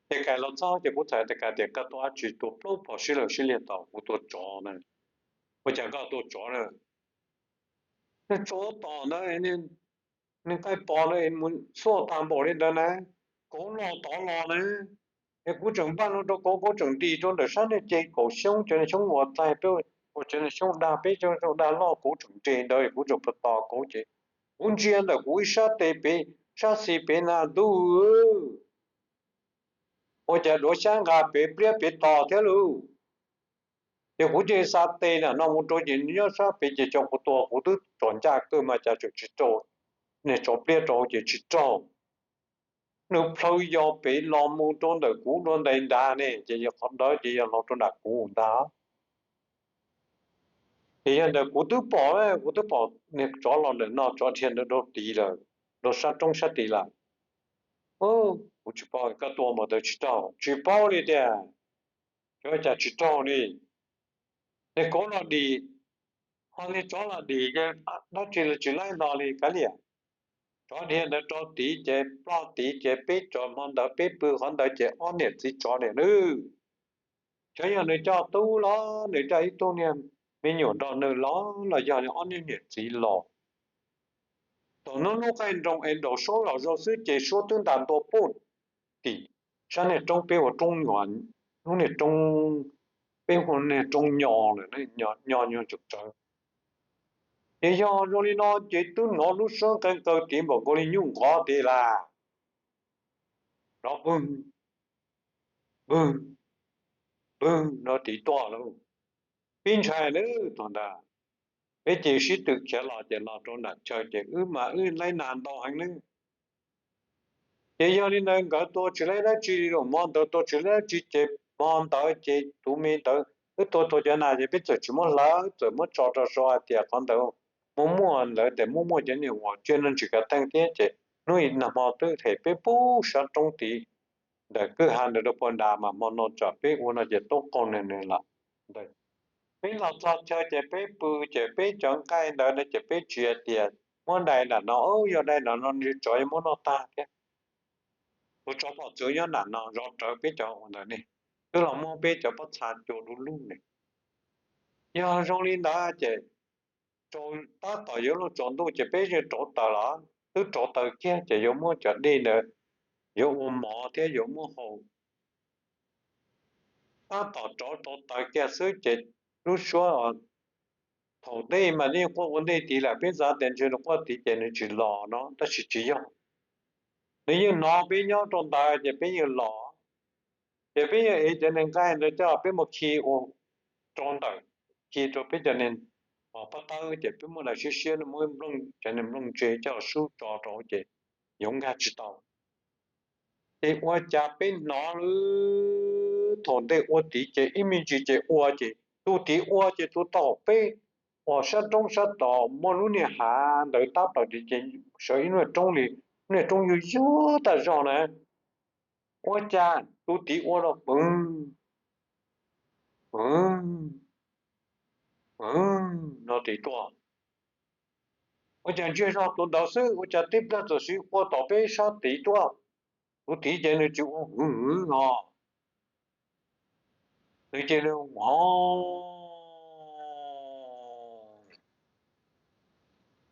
Ces Kaim los txog ces kuv txhais tias Kaim tias koj tua dab tsi tua plaub phom sib law sib liag tom kuv tua tsov na. Ua cas koj tua tsov na? Niag tsov tom ntawd, niag nqaij pos ntawd mus xuaj tag npaum li ntawd na, kauv los tod los na. Es kuv tseem npaj no rau kauv, kauv tseem nti rau ntawm sab niag ceg kaum xyoob, cov niag xyoob uas txaij peb, uas cov niag xyoob dag peb, xyoob dag loj, kauv tseem nres ntawd, kuv tseem pw tos kauv ces kuv ntsia ntawm kuv ib sab tes pem, sab xis pem na ntuj, ua cas duav xyab nqa pem pliab pem tos thiab lauj. Ces kuv cia li xa tes na no mus rau ces nyob sab pem ces cov kuv tua kuv twb tsom ncaj kawg mas cas tseem tsis raug, niag tsov pliab rau ces tsis raug. Nws plhaw yos pem los mus rau ntawm kuv dua ntais nrad ne, ces yog qhov ntawd ces yog los rau nram kuv ntag. Ces yog ntawm kuv twb pom, kuv twb pom niag tsov los ntawm no, tsov dhia ntawd rau tid lawm, rau sab roob sab tid lawm. Kuv tsis paub, koj tua npaum ntawd tsis raug, tsis paub li tiag. Cov cas tsis raug li, niag kauv los dim, ho niag tsov los dim, dab tsi los tsis laib nto li kav liam. Tsov dhia ntawd rau tid ces ploj tid ces peb cov hmo ntawd peb pw qhov ntawd ces ob niam txiv tsov niam nws, xyov yog nws coj tub los nws coj ib tug niag me nyuam nrog nws los los yog ob niag niam txiv los. Thaum hnub hnub qaij nroos es nraum suab los zog xwb ces suab twb ntas ntua pum tim sab niag roob peb ua roob nyuam, lub niag roob, peb hu niag roob nyo lawm, nyo nyo tsawv. Ces yog zoo li no ces twb hnov lub suab nqees kaw tid npaum nkaus li nyuj nqov tid las, nrov pwg pwg pwg no tid tuaj lauj. Peb ntshai nawb thaum ntawd, peb ces sib tw khiav los ces los rau nram chaw ces wb mas wb laib nas ntau heev nawb. Ces yog li ntawd nkawd tua tsis laib dab tsi li, hmo ntawd tua tsis laib dab tsi ces hmo ntawd ces tus me ntawd wb tua tau cov nas ces peb txawm tsis muab hlawv, txawm muab tso rau saud hais tias qhov ntawd muaj muaj, lawv tias muaj muaj cov niag uas tsiaj noj ntsis kav theej thiab ces hnub ib nag hmo twb them peb pub sab roob tid ntawm kwj ha ntawd rau puag nrad mas hmo no tsam peb ua no ces tub qaug nws nws lawm ntawd. Peb los txog chaw ces peb pw, ces peb cov nqaij ntawd no ces peb tsis hais tias muab dai nram no, yog dai nram no nws tsov yuav muab noj tag thiab. Tus tsov pom txwv nyob nram no zov rawv peb cov ua ntawd ne, twb los muab peb cov pob txha cua du lug ne. Yog zoo li ntawd ces tab tom yuav luag tsaus ntuj ces peb yeej rauv taws los, twb rauv taws kiag ces yuav muab cov dej ntawd yuav ua mov thiab yuav muab haus. Tab tom rauv rauv taws kiag xwb ces lub suab, thaum ntej mas yeej quaj ua ntej tid lawm, peb xav tias ntshe nws quaj tid ces nws tsis los no tab sis tsis yog, nws yeej hnov peb nyob rau ntawd ces peb yeej los. Ces peb yeej ev cov niag nqaij ntawd coj peb mus khi ua rau ntawm, khi rau peb cov niag pob tawb ces peb muab daim siab siab muab cov niag nplooj ntse coj sub tso rau ces yuav nkag tsis tau. Ces ua cas peb hnov lawm thaum ntej ua tid ces ib me ntsis ces ua ces tus tid ua ces tus tom peb uas sab roob sab tom muaj lub niag hav ntawd tab tom ces sawv ib lub niag roob li, lub niag roob yuag yuag tag zog na. Ua cas tus tid ua los pwv pwv pwv no tid tuaj. Ua cas ntsiag zog tus ntawd xwb, ua cas tib plag txawm sim ua tom peb sab tid tuaj. Tus tid ces nws tsis ua hwv hwv no, nws cia li o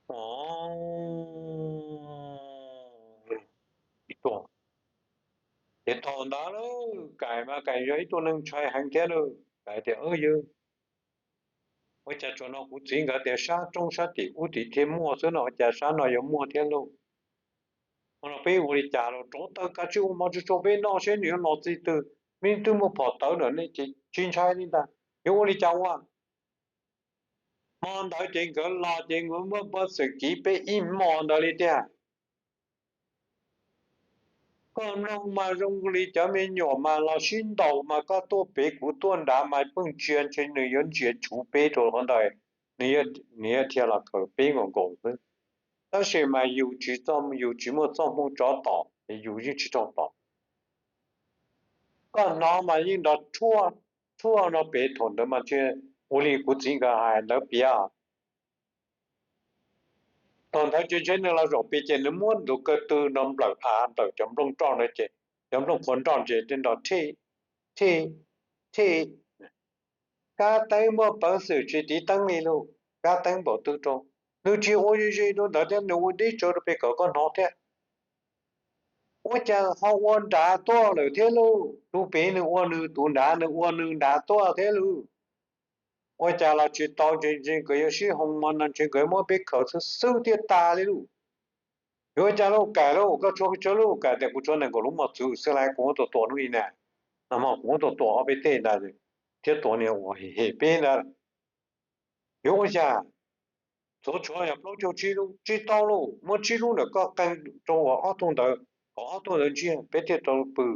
o tuaj. Ces thaum ntawd Kais mas Kais yog ib tug neeg ntshai heev thiab lauj, Kais tias, Yog ua cas tsuas no kuv txiv nkawd tias sab roob sab tim ub tid thiaj muaj xwb no, ua cas sab no yuav muaj thiab lauj? Hmo no peb ua li cas los rauv taws kav tsij ua mov tsuag tsuag peb noj seb nws yuav los txij twg, me twb muaj phom tawv lawm ne ces tsis ntshai li ntag, yuav ua li cas ua? Hmo ntawd ces nkawd los ces nkawd muab pab xwm kiv peb ib hmo ntawd li tiag. Koj mloog mas zoo li cov me nyuam mas los sib ntaus mas koj tuaj pem kuv tuaj nrad mas pheej ntsia ntshe nws yuav ntsia tshuv peb rau qhov ntawd, nws yuav dhia los khaws peb nkaus nkaus xwb. Tab sis mas yus tsis, yus tsis muaj txoj hmoo tsov tom es yus yeej tsis raug tom. Koj hnov mas yeej nrov rhuaj rhuaj no pem, thaum ntawd mas ntshe ua li kuv txiv nkawd hais ntawd piav. Thaum ntawd ces ntshe nws los zaum pem ces nws muab tus ko tw no nplawm av, nplawm cov nplooj nroj na ces cov nplooj qhuav nroj ces nrov thij thij thij. Kab teeb muaj peev xwm tsis tiv teeb li lauj, kab teeb npaum twg rau, nws tsis ua ze ze rau ntawd thiab, nws ua deb tsawv rau pem kom koj hnov thiab. Ua cas ho ua nrad tuaj lawm thiab lauj? Tus pem nws ua nws, tus nrad nws ua nws nrad tuaj thiab lauj. Ua cas los tsis tau, ntshe ntshe nkawd yuav sib hoo mas no ntshe nkawd muab peb khaws xwb xwb thiaj tag li lauj. Yuav ua cas lauj Kais lauj, koj tshuav tsawg lub? Kais tias kuv tshuav nees nkaum lub mos txwv xwb lauj, kuv muab tua tua hnub ib na, nag hmo kuv muab tua tua ob peb teg ntag thiab tua niag uas hem peb ntag. Yuav ua cas? Txhua tshuav yog plaub caug tsib lub, tsis tau lauj, muab tsib lub ntawm koj qee rau uas ob tug ntawd, kom ob tug ntawd ntsiag peb thiaj tau pw.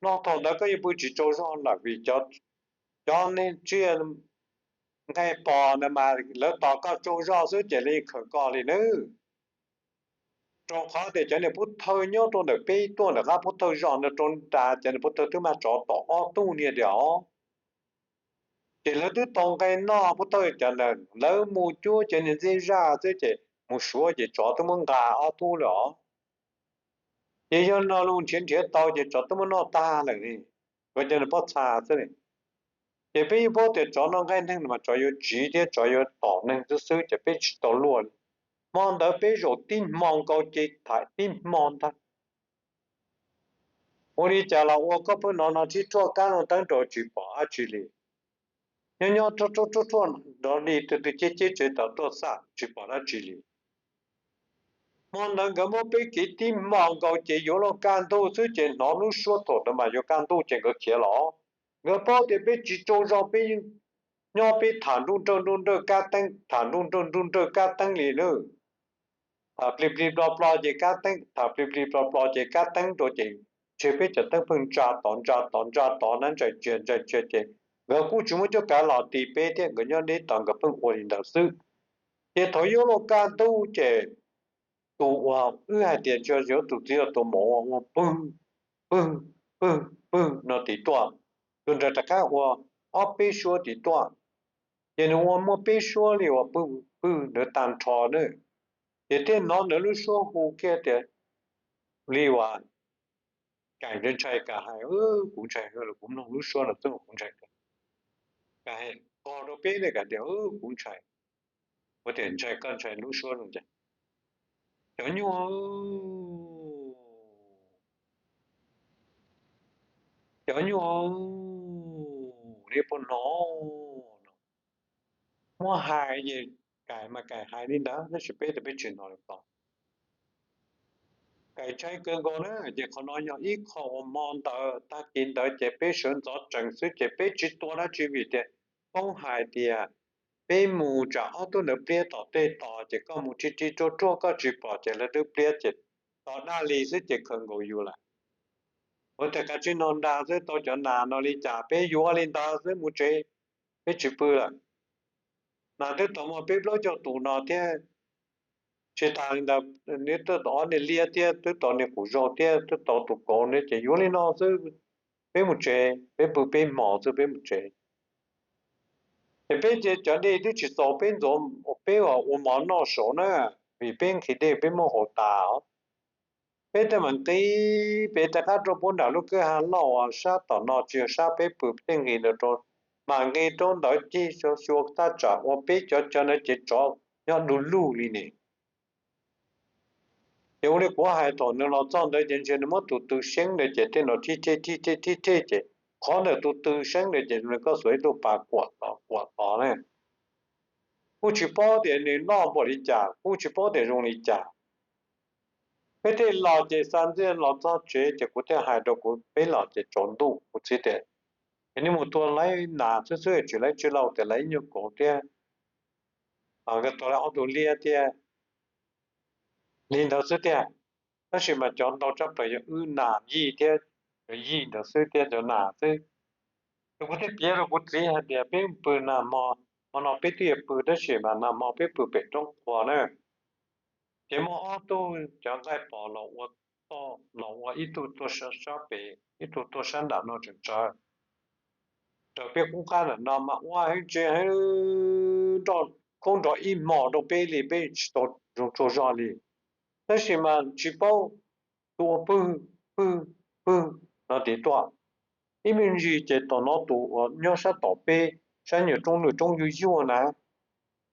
No thaum ntawd koj yeej pw tsis tsaug zog lawm vim cov, cov tsiaj nqaij pos ntawd mas lawv tos koj tsaug zog xwb ces lawv yeej khaws koj li nawb. Rau qhov tias cov niag pub thawj nyob rau ntawm peb tuaj ntawm qab pub thawj zos ntawd rau nrad, cov niag pub thawj twb mag tsov tom ob tug niag diam os. Ces lawv twb tau nqaij noj, pub thawj cov ntawd lawv mus cuab cov niag ntxiab zaj xwb ces mus suav ces tsov twb muab nqa ob tug lawm os. Ces yog no los nrhiav nrhiav tau ces tsov twb muab noj tag lawm li, nkawd cov niag pob txha xwb li. Ces peb yeej paub tias tsov noj nqaij neeg no mas tsov yuav tsiv thiab tsov yuav tom neeg xwb xwb ces peb tsis tau luaj li. Hmo ntawd peb zaum tib hmo nkaus ces tham tib hmo ntag. Ua li cas los ua koj pheej hnov no tib ruaj kab loo teeb rau tsis pom dab tsi li. Nyob nyob ruaj ruaj ruaj ruaj nrov li tus twg ceb ceb tsev tom tuaj xam tsis pom dab tsi li. Hmo ntawd nkawd muab peb kev tib hmo nkaus ces yuav luag kaj ntug xwb ces hnov lub suab thaum ntawd mas yuav kaj ntug ces nkawd khiav los. Nkawd paub tias peb tsis tsaug zog, peb nyob peb tham nruj nrawj nruj nrawj kab teeb, tham nruj nrawj nruj nrawj kab teeb li na. Tham plig plig plo plo ces kab teeb, tham plig plig plo plo ces kab teeb rau ces ntshe peb cov teeb pheej ntsa tod ntsa tod ntsa tod na, ntsais tsias ntsais tsias ces nkawd kuj tsis muaj cuab kav los ti peb thiab, nkawd nyob deb tod nkawd pheej ua li ntawd xwb. Ces thaum yuav luag kaj ntug ces tus uas wb hais tias yuav tus txiv tus muam ua pwg pwg pwg pwg no tim tuaj, tus nraug rov qab ua ob peb suab tim tuaj. Ces nws ua muaj peb suab li uas pwg pwg ntawd tag nrho na. Ces thiaj hnov nws lub suab hu kiag tias li uas Kaim ntshai Kaim hais, kuv ntshai los kuv mloog lub suab no xwb kuv ntshai. Kaim hais qog rau peb ne, Kaim tias kuv ntshai. Kuv tias ntshai koj ntshai lub suab no ces cov nyuj, cov nyuj, nej puas hnov no? Muab hais ces Kaim mas Kaim hais li ntawd tab sis peb tias peb tsis hnov li ko. Kaim ntshai kawg nkaus na, ces qhov no yog ib qho uas hmo ntawd tag kis ntawd ces peb sawv ntxov tsees xwb ces peb tsis tua dab tsi vim tias paub hais tias peb mus tsam ob tug ntawd pliab tom tej tos ces koj mus rhib rhib ruaj ruaj koj tsis pom ces lawv twb pliab ces tos daj li xwb ces khaws nkaus yus lawm. Ua tias kav tsij noj nra xwb tau cov nas no li cas peb yuav li ntawd xwb mus tsev, peb tsis pw lawm. Nas twb tau muaj peb plaub caug tus no thiab, tsis tas li ntawd neb twb tau ob niag liab thiab twb tau niag qus zaug thiab twb tau tus kauv ne ces yuav li no xwb, peb mus tsev, peb pw peb hmo xwb peb mus tsev. Ces peb ces cov dej twb tsis txaus peb ntxuav, peb ua mov noj saud na, vim peb nqhis dej peb muab haus tas os. Peb thiaj mam nqis pem rov qab rau puab nram lub kwj ha loj uas sab tom no tsis yog sab peb pw, peb thiaj nqis rau, mam nqis rau ntawd cig xyuas xyuas thaj tsam uas peb cov chaw ntawd ces tsov nyob du lug li ne. Ces ua li kuv hais thaum nws los txog ntawd ces ntshe nws muab tus tw seeb ntawd ces tej no thib thej thib thej thib thej ces qhov ntawm tus tw seeb ntawd ces zoo li koj xuas ib tug pas kuam tod kuam tod na. Kuj tsis paub tias nws loj npaum li cas, kuj tsis paub tias zoo li cas. Peb thiaj los ces xa ntxiaj los txog tsev ces kuv thiaj hais rau kuv, peb los ces tsaus ntuj, kuv txiv tias, es nej mus tua laib nas xwb xwb tsis laib tsis lauj tias laib ib nyuag kauv thiab, nkawd tua laib ob tug liab thiab li ntawd xwb tiag. Tab sis mas cov ntau tshaj plaws yog wb nas yij thiab, cov yij ntawd xwb thiab cov nas xwb. Ces kuv thiaj piav rau kuv txiv hais tias peb pw nag hmo, hmo no peb twb yuav pw tab sis mas nag hmo peb pw pem roob qhuav na. Ces muaj ob tug cov nqaij pom los ua, los ua ib tug tuaj sab pem ib tug tuaj sab nram no tseem tsawv raws peb qub qab nram no mas ua heev tsev heev, nroj khaub nrov ib hmos rau peb li peb tsis tau zoo tsaug zog li. Tab sis mas tsis paub tus ua pwg pwg pwg no tid tuaj. Ib me ntsis ces tom no tus uas nyob sab tom peb, sab nyuag roob lwj roob yuag yuag na,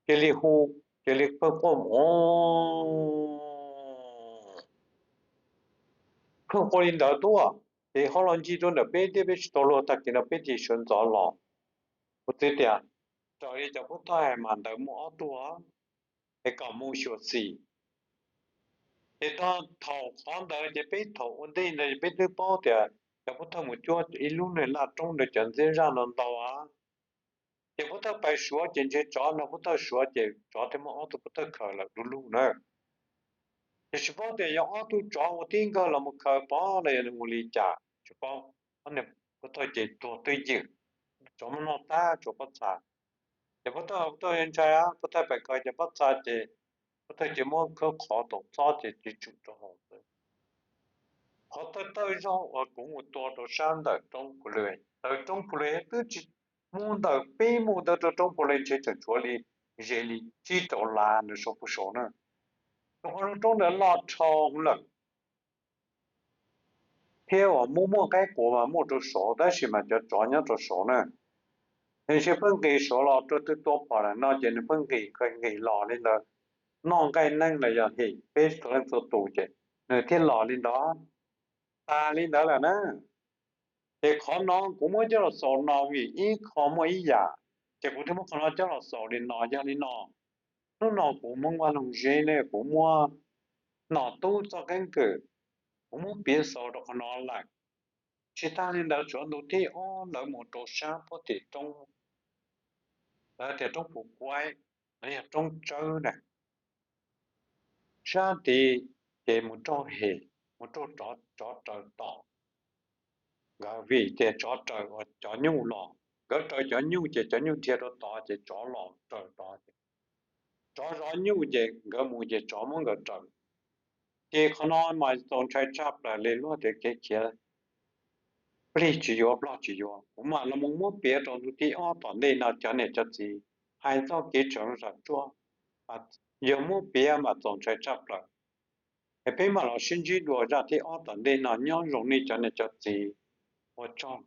cia li hu, cia li pheej quaj mus, pheej quaj li ntawd tuaj, ces ho los ncig rau ntawm peb thiab peb tsis tau luag tag kis no peb thiaj sawv ntxov los. Kuv txiv tias, raws li cov pub thawj hais mas ntawd muaj ob tug, es kom mus xyuam xim. Ces thaum qhov ntawd ces peb thaum ua ntej ntawd peb twb paub tias cov pub thawj mus cuab ib lub niag laj roob ntawd cov ntxiab zaj no ntau. Ces pub thawj pais suav ces ntshe tsov no pub thawj suav ces tsov thiaj muab ob tug pub thawj khaws lawm du lug na. Ces tsis paub tias yog ob tug tsov ua tib nkawg los mus khaws pov los yog nws ua li cas tsis paub. Ob niag pub thawj ces tuag twj ywm, tsov muab noj tag tshuav pob txha. Ces pub thawj, pub thawj ntshai, pub thawj pais khaws ces pob txha ces pub thawj ces muab khawb qhov tom txob ces tsis tshwm rau hauv. Qhov thawj thawj zaug uas kuv mus tua rau sab ntawm roob Phu Lwm, ntawm roob Phu Lwm twb tsis, mus ntawm peb mus ntawd rau roob Phu Lwm ntshe tseem tshuav li ze li tsib rau lav ntawd saum pus saum na. Rau qhov lub roob ntawd loj dhau lawm, thiab uas muaj muaj qaib qus mas muaj rau saud, tab sis mas cov tsov nyob rau saud na. Tiam sis pheej nqis saud los rau twg tua phom lawm no ces nws pheej nqis nqis los li ntawd, noj nqaij neeb los yog hem peb txhua leej txhua tus ces nws thiaj los li ntawd, tas li ntawd lawm na. Ces qhov no kuv muab coj los xaus no vim ib qho muaj ib yam, ces kuv thiaj muab qhov no coj los xaus li no. Yog li no, hnub no kuv Hmoob Vaj Loog Zeb ne, kuv muab Nom Tub txoj keeb kwm, kuv muab piav xaus rau qhov no lawm. Tsis tas li ntawd, tshuav ntu thib ob ntawd mus rau sab puag tim roob, lawv tias roob Phuv Kuaib, los yog roob tsawb na, sab tid ces mus raug hem, mus raug tsov raws tom. Nkawd vim tias tsov raws uas cov nyuj los, nkawd raws cov nyuj ces cov nyuj dhia rau tod ces tsov los raws tod ces tsov zov nyuj ces nkawd mus ces tsov muab nkawd raws. Ces qhov no mas txaus ntshai tshaj plaws li, luag tias kev khiav plig tsis yuav plog tsis yuav. Kuv mam los mus muab piav rau ntu thib ob tom ntej no cov niam cov txiv hais txog kev tshee zam tsuag, yog muab piav mas txaus ntshai tshaj plaws. Es peb mam los sib ntsib dua zaj thib ob tom ntej no, nyob zoo nej cov niam cov txiv, ua tsaug.